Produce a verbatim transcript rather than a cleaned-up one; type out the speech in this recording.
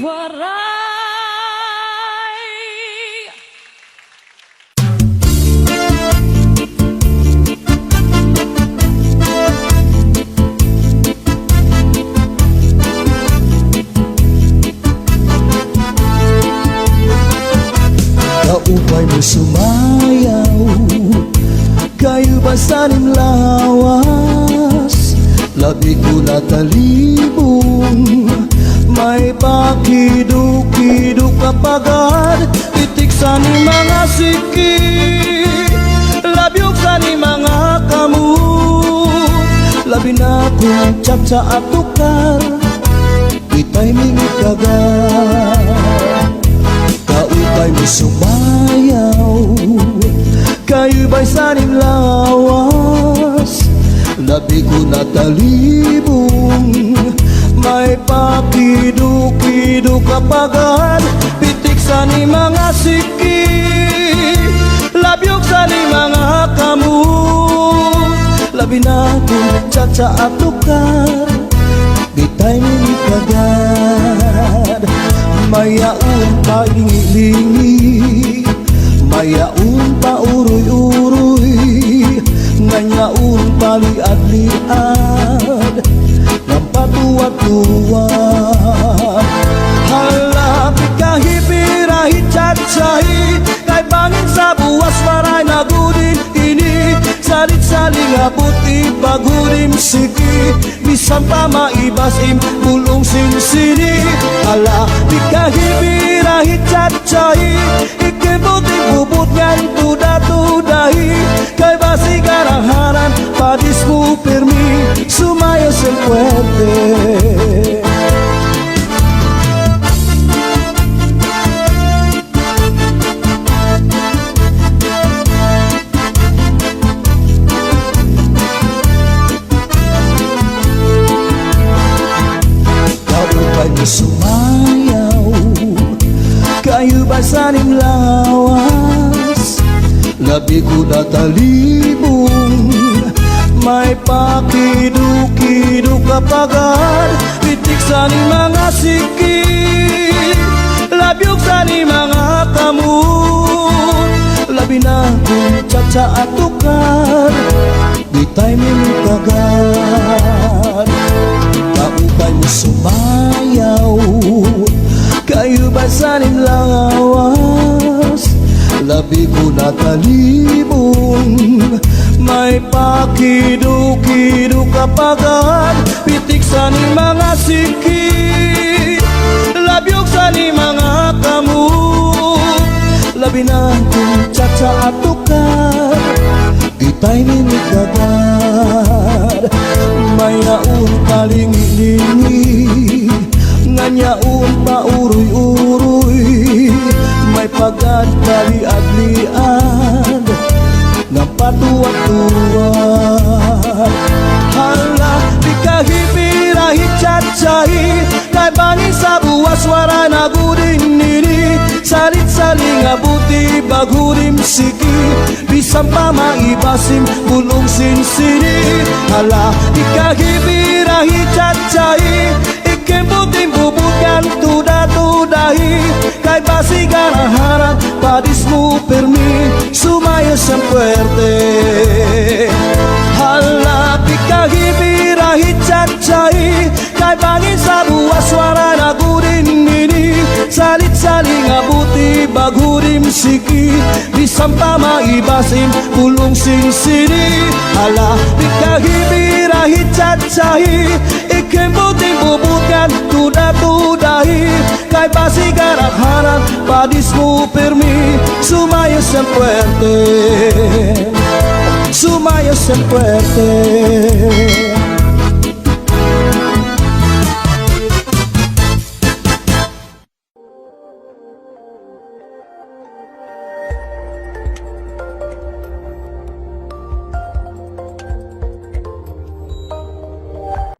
Waray. Kaupay mo sumayaw, kay ubay san im lawas, labi ko natalibong, may pakido-kido ka pagad, pitik san im mga siki, labyog san im mga kamot, labi na kon tsatsa at tukar. Di timing it kagad, kaupay mo sumayaw, kay ubay san im lawas, labi ko natalibong, may pakido-kido ka pagad, pitik san im mga siki, labyog san im mga kamot, labi na kon tsatsa at tukar. Di timing it kagad, mayaon pa lingi-lingi, mayaon pa uroy-uroy, ngan yaon pa liad-liad, ngan patuwad-tuwad. Hala, pikahi, pirahi, tsatsahi, kay bangin sa buwas waray na gud in ini, salit-sali nga buti bag-o it im siki, bisan pa maibas im bulong sinsini. Hala, pikahi, pirahi, tsatsahi, ikimbuting bubot ngan tuda-tudahi, kay basi garaharan, padis mo pirmi, sumayaw sin puwerte. Kaupay mo sumayaw, kay ubay san im lawas, labi ko natalibong, may pakido-kido ka pagad, pitik san im mga siki, labyog san im mga kamot, labi na kon tsatsa at tukar. Di timing it kagad, kaupay mo sumayaw, kay ubay san im lawas, labi ko natalibong, may pakido-kido ka pagad, pitik san im mga siki, labyog san im mga kamot, labi na kon tsatsa at tukar. Di timing it kagad, mayaon pa lingi-lingi, ngan yaon pa uroy-uroy, may pagad pa liad-liad, ngan patuwad-tuwad. Hala, pikahi, pirahi, tsatsahi, kay bangin sa buwas waray na gud in ini, salit-sali nga buti bag-o it im siki, bisan pa maibas im bulong sinsini. Hala, pikahi, pirahi, tsatsahi, ikimbuting bubot ngan tuda-tudahi, kay basi garaharan, padis mo pirmi, sumayaw sin puwerte. Hala, pikahi, pirahi, tsatsahi, kay bangin sa buwas waray na gud in ini, salit-sali nga buti bag-o it im siki, bisan pa maibas im bulong sinsini. Hala, pikahi, pirahi, tsatsahi, ikimbuting bubot ngan tuda-tudahi, kay basi garaharan, padis mo pirmi, sumayaw sin puwerte, sumayaw sin puwerte.